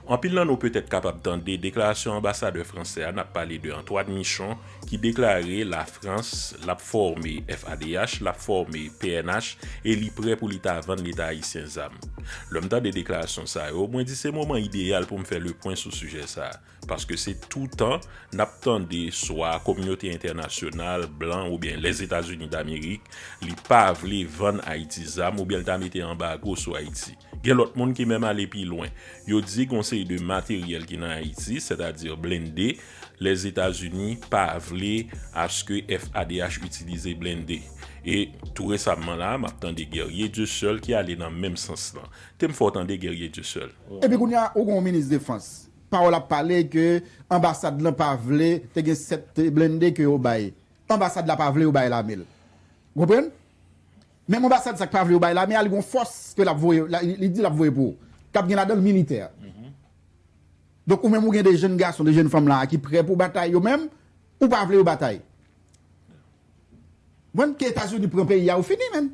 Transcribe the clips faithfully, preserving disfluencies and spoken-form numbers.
Anpil nan nou petèt kapab tande deklarasyon anbasadè fransè a, n ap pale de Antoine Michon, ki deklare Lafrans l ap fòme F A D H, l ap fòme P N H e li prè pou li ta vann Leta ayisyen zam. Lè m tande deklarasyon sa yo, mwen di se moman ideyal pou m fè le pwen sou sijè sa a. Paske se toutan n ap tande swa kominote entènasyonal, blan oubyen Lèzetazini Damerik, li pa vle vann Ayiti zam oubyen l ta mete anbago sou Ayiti. Gen lòt moun ki menm ale pi lwen. Yo di gon seri de materyèl ki nan Ayiti, sètadi blende, Lèzetazini pa vle aske F A D H itilize blende. E tou resamman la, m ap tande Guerrier Dieuseul ki ale nan menm sans lan. Te m fè w tande Guerrier Dieuseul. Epi kounye a, ou gon minis defans. Pawòl ap pale ke anbasad lan pa vle te gen sèt blende ke yo bay. Anbasad la pa vle yo bay lame l. Ou konprann? Menm anbasad sa k pa vle yo bay lame a, li gon fòs ke l ap voye, li di l ap voye pou ou. K ap gen ladan l militè. Donk ou menm ou gen de jenn gason, de jenn fanm la ki prè pou batay yo menm, ou pa vle yo batay. Mwen ke Etazini pran peyi a ou fini menm.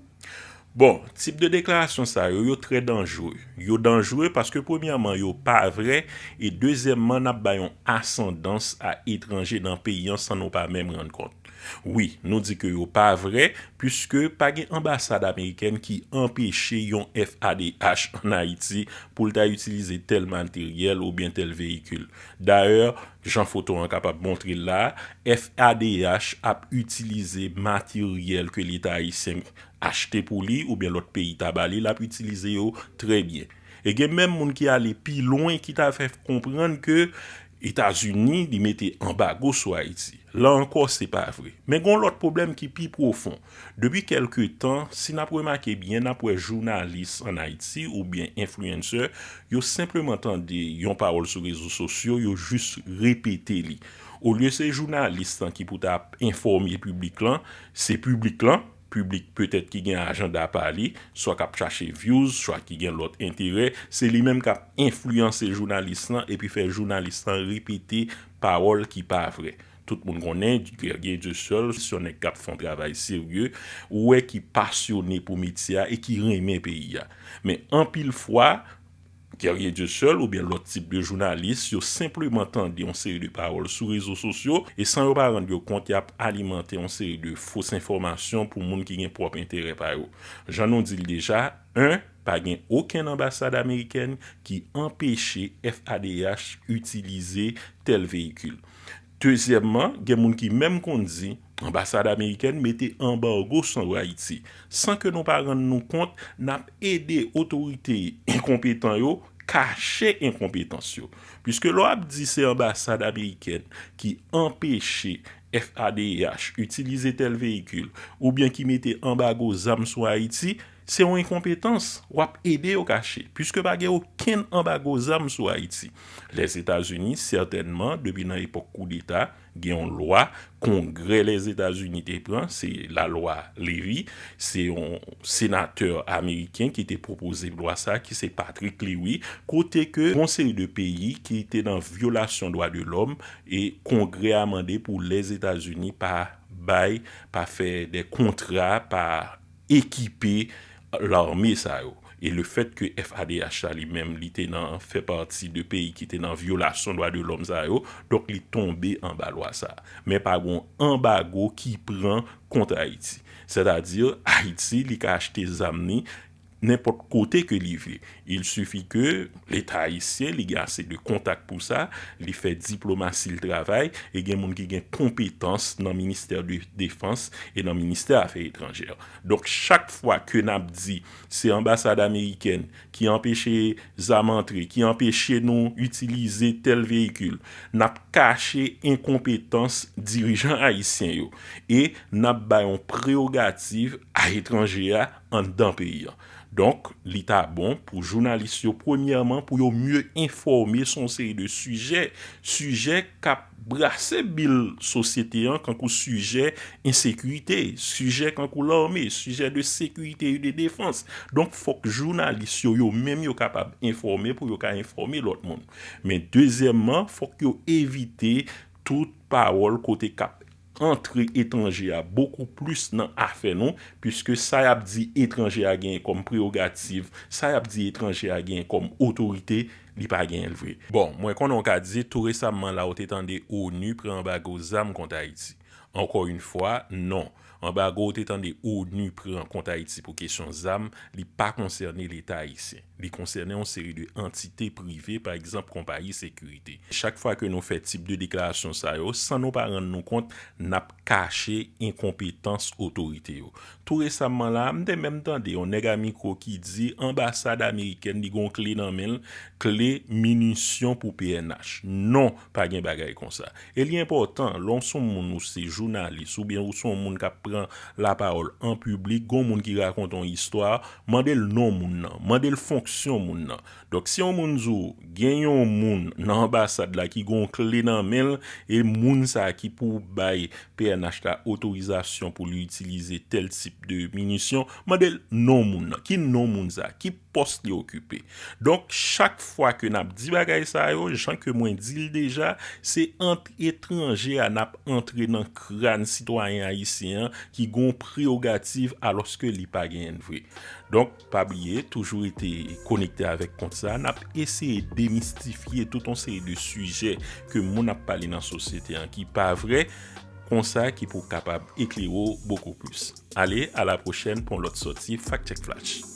Bon, tip de deklarasyon sa yo, yo trè danjre. Yo danjre paske premyèman yo pa vrè e dezyèmman n ap bay yon asandans a etranje nan peyi an san nou pa menm rann kont. Wi, nou di ke yo pa vrè, piske pa gen anbasad amerikèn ki anpeche yon F A D H ann Ayiti pou l ta itilize tèl materyèl oubyen tèl veyikil. Dayè, jan foto an kapab montre l la, F A D H ap itilize materyèl ke Leta ayisyen achte pou li oubyen lòt peyi ta ba li, l ap itilize yo trè byen. E gen menm moun ki ale pi lwen ki ta fè konprann ke Etazini li mete anbago sou Ayiti. La ankò, se pa vre. Men gen yon lòt pwoblèm ki pi pwofon. Depi kèlke tan, si n ap remake byen, n ap wè jounalis ann Ayiti oubyen enfliyansè, yo senpleman tande yon pawòl sou rezo sosyo, yo jis repete li. Olye se jounalis lan ki pou ta ap enfòme piblik lan, se piblik lan, piblik petèt ki gen ajanda pa li, swa k ap chache views, swa ki gen lòt enterè, se li menm k ap enfliyanse jounalis lan epi fè jounalis lan repete pawòl ki pa vrè. Tout moun konnen Guerrier Dieuseul se yon nèg k ap fè yon travay serye, ou wè ki pasyone pou metye a e ki renmen peyi a. Men anpil fwa, Guerrier Dieuseul oubyen lòt tip de jounalis, yo senpleman tande yon seri de pawòl sou rezo sosyo e san yo pa rann yo kont, y ap alimante yon seri de fos enfòmasyon pou moun ki gen pwòp enterè pa yo. Jan nou di l deja, en, pa gen okenn anbasad amerikèn ki anpeche F A D H itilize tèl veyikil. Dezyèmman, gen moun ki menm konn di anbasad amerikèn mete anbago sou Ayiti. San ke nou pa rann nou kont, n ap ede otorite enkonpetan yo kache enkonpetans yo. Piske lè w ap di se anbasad amerikèn ki anpeche F A D H itilize tèl veyikil oubyen ki mete anbago zam sou Ayiti, se yon enkonpetans, w ap ede yo kache, piske pa gen okenn anbago zam sou Ayiti. Lèzetazini, sètènman, depi nan epòk koudeta, gen yon lwa Kongrè Lèzetazini te pran, se lalwa Levy, se yon senatè ameriken ki te pwopoze lwa sa, ki se Patrick Leahy, kote ke yon seri de peyi ki te nan vyolasyon dwa de lòm e Kongrè a mande pou Lèzetazini pa bay, pa fè de kontra, pa ekipe lame sa yo. E le fèt ke F A D H la li menm, li te nan, fè pati de peyi ki te nan vyolasyon dwa de lòm sa yo, donk li tonbe anba lwa sa. Men pa gon anbago ki pran kont Ayiti. Sètadi, Ayiti, li ka achte zam li nenpòt kote ke li vle. Il suffit ke Leta ayisyen, li gen ase de kontak pou sa, li fè diplomasi l travay, e gen moun ki gen konpetans nan ministè de defans e nan ministè afè etranjè. Donk, chak fwa ke n ap di se anbasad amerikèn ki anpeche zam antre, ki anpeche nou itilize tèl veyikil, n ap kache enkonpetans dirijan ayisyen yo e n ap bay yon prewogativ a etranje a anndan peyi an. Donk, li ta bon pou jounalis yo, premyèman, pou yo mye enfòme sou yon seri de sijè, sijè k ap brase bil sosyete an, kankou sijè ensekirite, sijè kankou lame, sijè de sekirite e de defans. Donk, fòk jounalis yo, yo menm, yo kapab enfòme pou yo ka enfòme lòt moun. Men dezyèmman, fòk yo evite tout pawòl kote k ap antre etranje a bokou plis nan afè nou, piske sa y ap di etranje a genyen kòm prewogativ, sa y ap di etranje a genyen kòm otorite, li pa genyen l vre. Bon, mwen konnen w ka di, tou resamman la, ou te tande onu pran anbago zam kont Ayiti. Ankò yon fwa, non. Anbago ou te tande onu pran kont Ayiti pou kesyon zam, li pa konsène Leta ayisyen. Li konsène yon seri de antite prive, pa egzanp, konpayi sekirite. Chak fwa ke nou fè tip de deklarasyon sa yo, san nou pa rann nou kont, n ap kache enkonpetans otorite yo. Tou resamman la, m te menm tande yon nèg a mikwo ki di anbasad amerikèn li gon kle nan men l, kle minisyon pou P N H. Non, pa gen bagay konsa. E li enpòtan, lè w se yon moun, ou se jounalis, oubyen ou se yon moun k ap pran lapawòl an piblik, gon moun ki rakonte yon istwa, mande l non moun nan, mande l fonksyon moun nan. Donk, si yon moun di w, gen yon moun nan anbasad la ki gon kle nan men l, e moun sa ki pou bay P N H la otorizasyon pou li itilize tèl tip de minisyon, mande l non moun nan. Ki non moun sa? Ki pòs li okipe? Donk, chak fwa ke n ap di bagay sa yo, jan ke mwen di l deja, se ant etranje a n ap antre nan kràn sitwayen ayisyen an ki gon prewogativ alòske li pa genyen vre. Donk, pa bliye, toujou rete konekte avèk kont sa. N ap eseye demistifye tout yon seri de sijè ke moun ap pale nan sosyete an ki pa vre. Konsa ki pou kapab eklere w bokou plis. Ale, a la pwochèn pou yon lòt sòti Fact Check Flash.